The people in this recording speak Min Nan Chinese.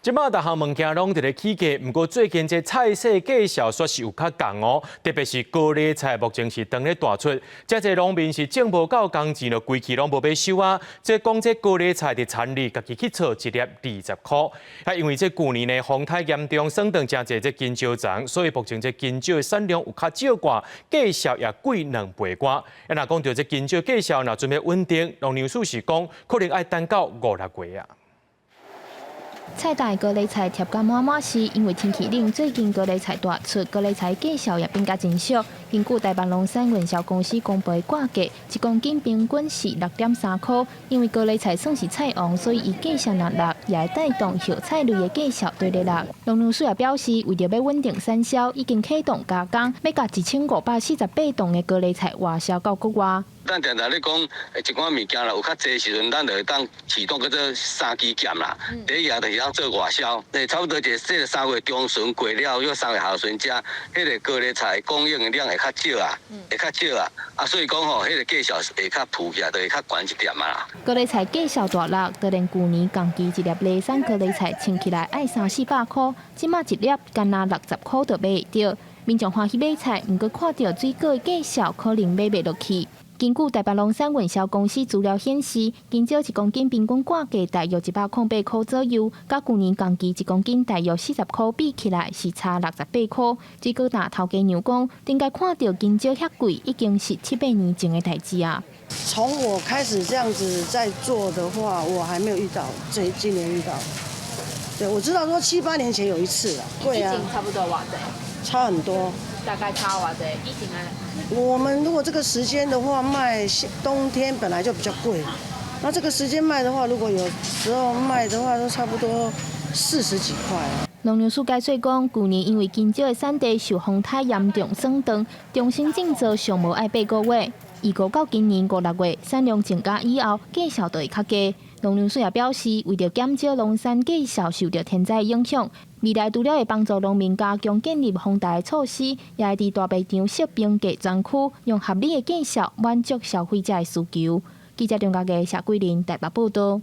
這擺逐項物件攏佇咧起價，毋過最近這菜市價數煞是有較降哦，特別是高麗菜，目前是當咧大出，遮濟農民是種無夠工錢，就規氣攏無欲收啊。這講這高麗菜佇田裡家己去鋤一粒20箍。啊，因為這舊年呢風颱嚴重，損斷誠濟這香蕉叢，所以目前這香蕉的產量有較少寡，價數也貴2倍外。啊，若講著這香蕉價數若準欲穩定，農糧署是講可能愛等到五六月啊。菜單高麗菜疊甲滿滿是，因為天氣冷，最近高麗菜大出，高麗菜價數也變甲真俗。根據台北龍山運銷公司公布的價格，1公斤平均是6.3箍。因為高麗菜算是菜王，所以伊價數若落，也會帶動葉菜類的價數綴咧落。農糧署也表示，為著欲穩定產銷，已經啟動加工，欲共1548噸的高麗菜外銷到國外。咱定定咧講，一寡物件啦，有較濟時陣，咱就會當啟動叫做三支劍啦。第一樣就是當做外銷，差不多這這個3月中旬過了，抑3月下旬才，彼個高麗菜供應的量會較少啊，會較少啊，啊，所以講吼，彼個價數會較浮起來，就會較懸一點啊。高麗菜價數大落，就連舊年仝期一粒梨山高麗菜稱起來愛三四百箍，這馬一粒干焦60箍就買會著。民眾歡喜買菜，毋過看著水果的價數可能買袂落去。根據台北龍山運銷公司資料顯示，香蕉1公斤平均價格大約108箍左右，佮舊年仝期1公斤大約40箍比起來是差68箍。水果檔頭家娘講，頂擺看著香蕉遐貴，已經是七八年前的代誌啊。從我開始這樣子在做的話，我還沒有遇到，這今年遇到。對，我知道說七八年前有一次啦，貴啊，差不多偌濟？差很多。大概差偌濟？以前啊。我們如果這個時間的話賣，冬天本來就比較貴，那這個時間賣的話，如果有時候賣的話，都差不多40幾塊。農糧署解釋講，舊年因為香蕉的產地受風颱嚴重損斷，重新種植上無愛8個月。預估到今年五六月產量增加以後，價數就會較低。農糧署也表示，為著減少農產價數受著天災影響，未來除了會幫助農民加強建立防台的措施，也會佇大賣場設冰櫃專區，用合理的價數滿足消費者的需求。記者張家傑、謝桂林台北報道。